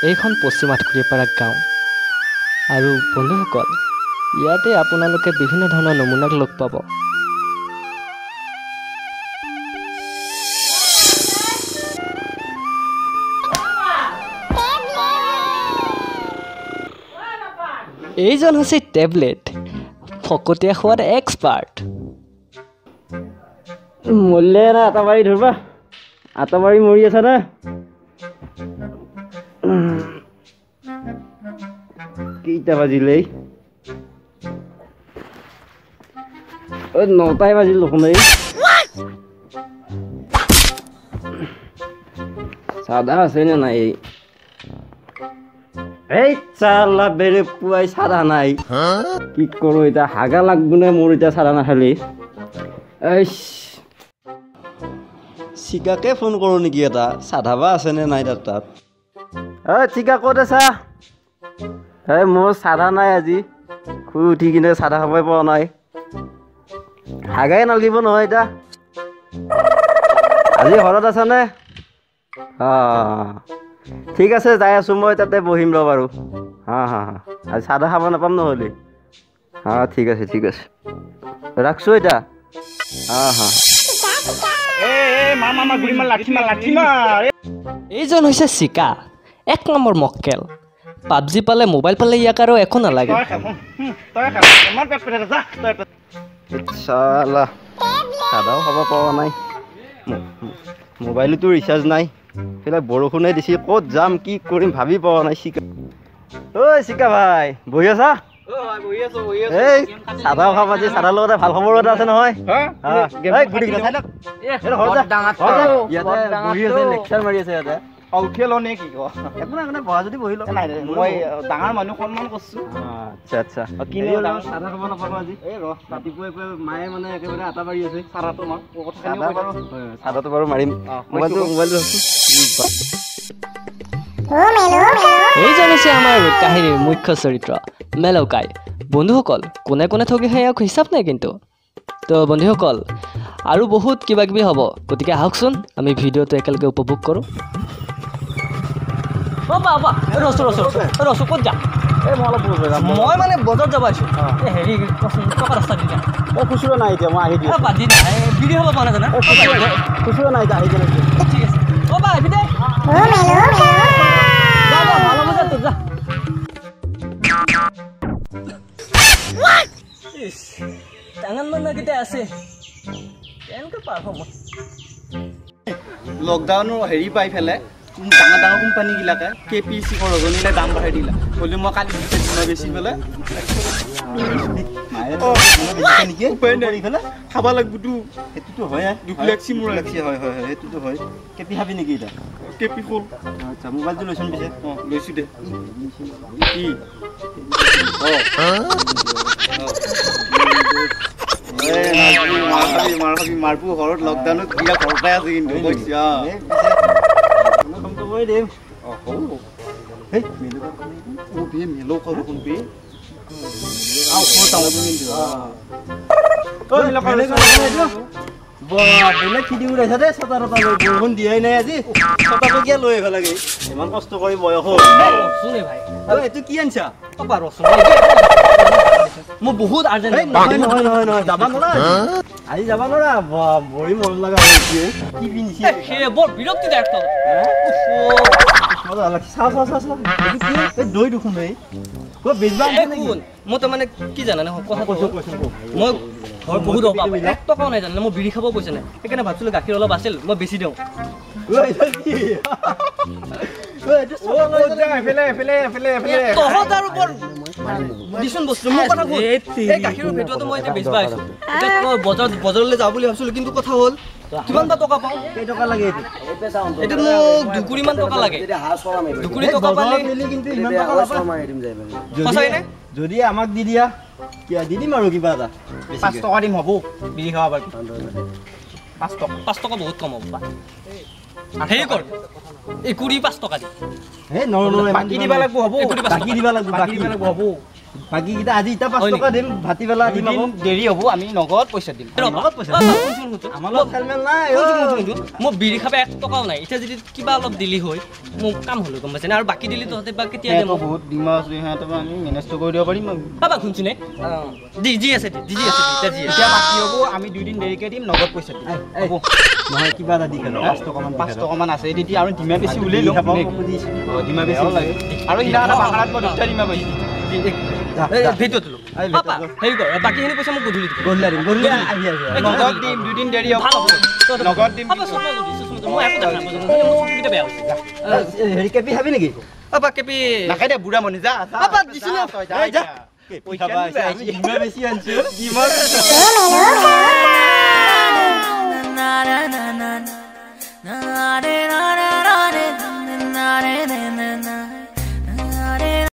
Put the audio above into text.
এইখন পশ্চিম আঠখুলীয়াপাৰা গাঁও। আৰু বন্ধুসকল, ইয়াতে আপোনালোকে বিভিন্ন ধৰণৰ নমুনাক লগ পাব। এইজন হৈছে টেবলেট, ফকতীয়া খোৱাত এক্সপাৰ্ট। মৰিলে না আটা মাৰি ধৰবা, আটা মাৰি মৰি আছা না? কেইটা বাজিলে? 9টাই বাজিল দেখোন। এই চাদা আছে নে নাই? এই চালা বেৰে পুৱাই চাদা নাই, কি কৰোঁ এতিয়া? হাগা লাগব নে মোৰ এতিয়া চাদা নাখালি? এই চিকাকে ফোন কৰোঁ নেকি এটা, চাধা বা আছেনে নাই তাত? ঐ চিকা, ক'ত আছা? এই মোৰ চাধা নাই, আজি শুই উঠি কিনে চাধা খাবই পোৱা নাই, হাগাই নালাগিব নহয় এতিয়া। আজি ঘৰত আছানে? অঁ ঠিক আছে, যাই আছোঁ মই, তাতে বহিম ৰ বাৰু। হা হা হা, আজি চাধা খাব নাপাম নহ'লে। হা ঠিক আছে, ঠিক আছে, ৰাখছোঁ এতিয়া। হা হা। এইজন হৈছে চিকা, এক নম্বৰ মক্কেল। পাবজি পালে, মোবাইল পালে ইয়াক আৰু একো নালাগে। চালা চাধাও খাব পোৱা নাই, মোবাইলতো ৰিচাৰ্জ নাই, সেইবিলাক বৰষুণে দিছে, ক'ত যাম কি কৰিম ভাবি পোৱা নাই। চিকা, ঐ চিকা ভাই, বহি আছা? এই চাধাও খাব আজি, চাধাৰ লগতে ভাল খবৰ এটা আছে নহয়। বহি আছে, লেকচাৰ মাৰি আছে ইয়াতে। উঠিয়ে লওঁ নে কি? ক, একো নাই, একো নাই, বহা যদি বহি লওঁ। নাই, মই ডাঙৰ মানুহ সন্মান কৰিছোঁ। আচ্ছা আচ্ছা, কিনো চাধা খাব নাপাব আজি? এই ৰ, ৰাতিপুৱাই মায়ে মানে একেবাৰে আটা মাৰি আছে। চাধাটো মাৰ, চাধাটো বাৰু মাৰিম। মোবাইলটো, মোবাইলটো। এইজন হৈছে আমাৰ কাহিনীৰ মুখ্য চৰিত্ৰ মেলকাই। বন্ধুসকল, কোনে কোনে ঠগি খাই ইয়াক হিচাপ নাই কিন্তু। তো বন্ধুসকল, আৰু বহুত কিবা কিবি হ'ব, গতিকে আহকচোন আমি ভিডিঅ'টো একেলগে উপভোগ কৰোঁ। ক'ত যা? মই মানে বজাৰত যাব আহিছোঁ। হেৰি, টকা 10টা দি দিয়া। খুচুৰা নাই এতিয়া, মই আহি দিওঁ। বাদ দি দিয়া, বিৰি হ'ব পৰা নাই জানা? খুচুৰা নাই এতিয়া, আহি কেনে। ঠিক আছে, অ' বা আহিবি দে। যা যা, ভাল হ'ব, যা তোৰ, যা। ডাঙৰ মানুহকেইটা আছে, কেনেকৈ পাৰ হ'ব? লকডাউনৰ হেৰি পাই পেলাই ডাঙৰ ডাঙৰ কোম্পানীবিলাকে কে পি চি ৰজনীলে দাম বঢ়াই দিলা। হ'লেও মই কালি বেছি পেলাই খাব লাগবতো। সেইটোতো হয়, দুখ লাগছি মোৰ। লাগছি, হয় হয় হয়, সেইটোতো হয়। কেপি খাবি নেকি এতিয়া? কেপি খোল। আচ্ছা, মোবাইলটো লৈছোন পিছে? অঁ লৈছোঁ দে। কি মাৰ খাবি, মাৰপু ঘৰত লকডাউনত বিৰাট ঘৰ পাই আছে কিন্তু কৈছে। মই দিম। মেলো কৰো কোনবি? বেলেগ খিদি উৰাইছা দেই ছটা টকা লৈ। বৰষুণ দিয়াই নাই আজি, ছটাটো কিয় লৈ আহিব লাগে? ইমান কষ্ট কৰি বয়স হ'ল। এইটো কি আনিছা? মোৰ বহুত আৰ্জেণ্ট। নহয় নহয় নহয় নহয়, যাবা নোৱাৰা আজি, যাবা নোৱাৰা। বৰি মৰম লগা হৈছে, কি পিন্ধিছে? বৰ বিৰক্তিদায়ক। চাওঁ চাওঁ চাওঁ চাওঁ, এই দৈ দেখোন। এই মই তাৰমানে কি জানানে কথা কৈছোঁ, মই ঘৰত বহুত অভাৱ, 1 টকাও নাই জানানে, মই বিড়ি খাব পইচা নাই, সেইকাৰণে ভাবিছিলোঁ গাখীৰ অলপ আছিল মই বেছি দিওঁ। তহঁত আৰু বৰ দিচোন বস্তু। মোৰ কথা শুন, এই গাখীৰৰ ভেটুৱাটো মই এতিয়া বেচিব আহিছোঁ। এতিয়া মই বজাৰলৈ যাওঁ বুলি ভাবিছিলোঁ, কিন্তু কথা হ'ল কিমান বা টকা পাওঁ? কেইটকা লাগে এইটো? এইটোত মোক 2 মান টকা লাগে। 2 টকা পালে কিন্তু ইমান টকা সঁচাই নে? যদি আমাক দি দিয়া, দি দিম আৰু কিবা এটা। 5 টকা দিম, হ'ব? বিড়ি খাব পাৰিবি। 5 টকা, 5 টকা বহুত কম হ'ব। হেৰি কৰ, এই 25 টকা দি। এই নৰ বাকী দিব লাগিব, হ'ব? বাকী দিব লাগিব, বাকী দিব লাগিব, হ'ব? বাকী কেইটা আজি এতিয়া 5 টকা দিম, ভাটিবেলা দিম। আকৌ দেৰি হ'ব, আমি নগদ পইচা দিম। নগদ পইচা আমাৰ লগত খেলমেল নাই। মোৰ বিড়ি খাব 1 টকাও নাই। এতিয়া যদি কিবা অলপ দিলি হৈ মোৰ কাম হ'লো, গম পাইছেনে? আৰু বাকী দিলি তহঁতে বা কেতিয়া দিম? বহুত ডিমা আছে, সিহঁতৰ আমি মেনেজটো কৰি দিব পাৰিম। বাবা শুনছোনে, দি যি আছে দি, যি আছে এতিয়া যি এতিয়া বাকী হ'ব, আমি 2 দিন দেৰিকৈ দিম, নগদ পইচা দিম। হ'ব নহয়, কিবা এটা দি 5 টকামান, 5 টকামান আছে তেতিয়া। আৰু ডিমা বেছি উলিয়াই ল'ম, ডিমা বেছি লাগে। আৰু সিদিনাখন বাংলাত মই 2টা ডিমা পাইছোঁ। বাকীখিনি পইচা মোক গধূলি নগদ দিম, 2 দিন দেৰি হ'ব, নগদ দিম। হেৰি কেপি খাবি নেকি? কেপি নাখাই দে, বুঢ়া মানুহ। যা বেছি আনিছো। Na na na na na.